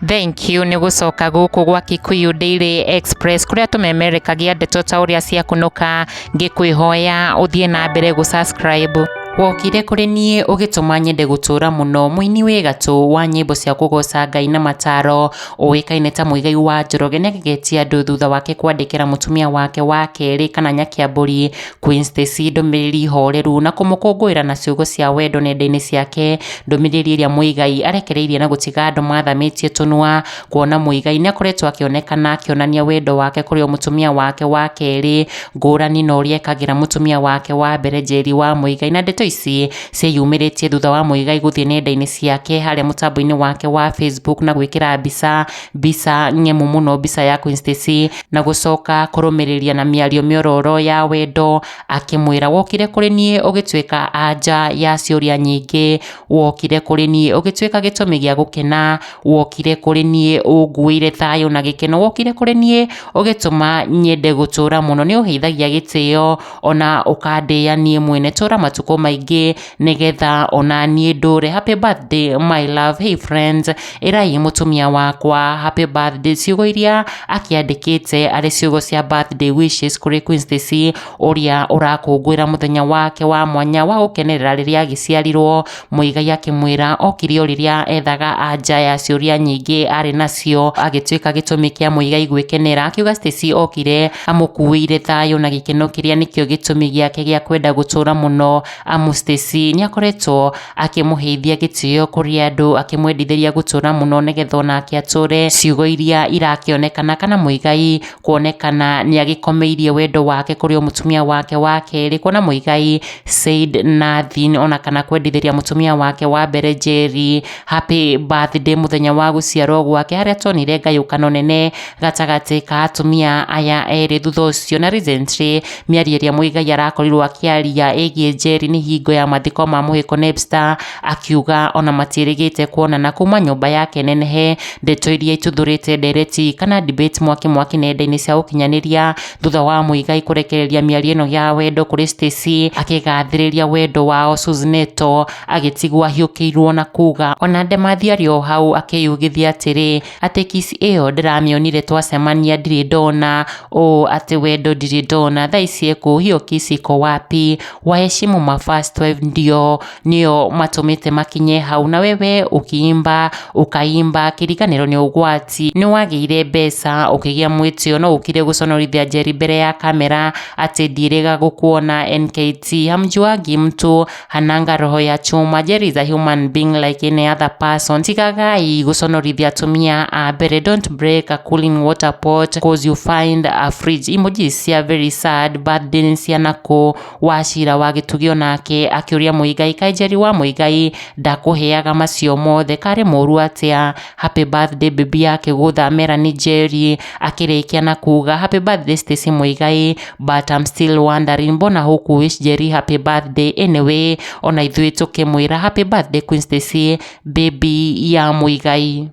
Thank you nĩ gũcoka gũkũ gwa Kikuyu Daily Express kũrĩa tũmemerekagia ndeto ta ũrĩa ciakunũka. Ngĩkwĩhoya ũthiĩ na mbere gũ subscribe. Wokire kũrĩ niĩ ũgĩtũma nyende gũtũũra mũno. Mũini wĩ gatũ wa nyĩmbo cia kũgoca Ngai na mataro ũĩkaine ta Muigai wa Njoroge nĩagegetie andũ thutha wake kwandĩkĩra mũtumia wake wa kerĩ kana Nyakiambũri Queen Stacy ndũmĩrĩri horeru na kũmũkũngũĩra na ciugo cia wendo nenda-inĩ ciake. Ndũmĩrĩri ĩrĩa Muigai arekereirie na gũtiga andũ mathamĩtie tũnua kuona Muigai nĩakoretwo akĩonekana akĩonania wendo wake kũrĩ o mũtumia wake wa kerĩ ngũrani na ũrĩa ekagĩra mũtumia wake wa mbere Njeri wa Muigai. Na ndeto ici ciĩyumĩrĩtie thutha wa Muigai gũthiĩ nenda-inĩ ciake harĩa mũtambo-inĩ wake wa Facebook na gwĩkĩra mbica mbica ng'emu mũno, mbica ya Queen Stacy, na gũcoka kũrũmĩrĩria na mĩario mĩororo ya wendo akĩmwĩra, wokire kũrĩ niĩ ũgĩtuĩka anja ya ciũria nyingĩ, wokire kũrĩ niĩ ũgĩtuĩka gĩtũmi gĩa gũkena, wokire kũrĩ niĩ ũnguĩire thayũ na gĩkeno, wokire kũrĩ niĩ ũgĩtũma nyende gũtũra mũno, nĩ ũheithagia gĩtĩo ona ũkandĩa niĩ mwene, tũra matukũ maingĩ nĩgetha ona niĩ ndũre. Happy birthday my love, hey friends, ĩrai mũtumia wakwa happy birthday. Ciugo iria akĩandĩkĩte arĩ ciugo cia birthday wishes kũrĩ Queen Stacy ũrĩa ũrakũngũĩra mũthenya wake wa mwanya wa gũkenerera rĩrĩa agĩciarirwo. Muigai akĩmwĩra okire o rĩrĩa ethaga anja ya ciũria nyingĩ arĩ nacio, agĩtuĩka gĩtũmi kĩa Muigai gwĩkenera. Akiuga Stacy okire amũkuĩire thayũ na gĩkeno kĩrĩa nĩkĩo gĩtũmi gĩake gĩa kwenda gũtũra mũno, amu Stacy nĩakoretwo akĩmũheithia gĩtĩo kũrĩ andũ, akĩmwendithĩria gũtũra mũno nĩgetha onake atũre. Ciugo iria irakĩonekana kana Muigai kuonekana nĩagĩkomeirie wendo wake kũrĩ o mũtumia wake wa kerĩ, kuona Muigai said nothing ona kana kwendithĩria mũtumia wake wa mbere Njeri happy birthday mũthenya wa gũciarwo gwake, harĩa tuonire ngayũkano nene gatagatĩ ka atumia aya erĩ thutha ũcio. Na recently mĩario ĩrĩa Muigai arakorirwo akĩaria ĩgiĩ Njeri nĩ hingo ya mathiko ma Mũhĩko Nepstar, akiuga ona matiĩrĩgĩte kuonana kuma nyũmba yake nenehe. Ndeto iria ituthũrĩte ndereti kana debate mwaki mwaki nenda-inĩ cia ũkinyanĩria thutha wa Muigai kũrekereria mĩario ĩno ya wendo kũrĩ Stacy akĩgathĩrĩria wendo wao. Suzeneto agĩtigwo ahiũkĩirwo na kuga ona Ndemathi arĩ o hau akĩyugithia atĩrĩ atĩ kiss ĩyo ndĩramĩonire twacemania ndirĩ ndona ũũ, atĩ wendo ndirĩ ndona, thaa ici ĩkũ, hiyo kiss iko wapi? Waheshimu ma first wife, ndio nĩo matũmĩte makinye hau, na wewe ukiimba ukaimba kĩriganĩro nĩ ũgwati. Nĩ wagĩire mbeca ũkĩgĩa mwĩtĩo no ũkire gũconorithia Njeri mbere ya kamera atĩ ndiĩrĩga gũkuona NKT. Hamjuagi mtu hananga roho ya chuma. Jerry is a human being like any other person. Tigagai gũconorithia atumia a mbere. Don't break a cooling water pot cause you find a fridge. Emojis cia very sad birthday cia nakũ. Wachira wa Gĩtugĩ onake akĩũria Muigai kaĩ Njeri wa Muigai ndakũheaga macio mothe, karĩ mũru atĩa? Happy birthday baby yake gũtha Melanie Njeri akĩrĩkia na kuga happy birthday Stacy Muigai, but I'm still wondering mbona huku wish Njeri happy birthday anyway. Ona ithuĩ tũkĩmwĩra happy birthday Queen Stacy baby ya Muigai.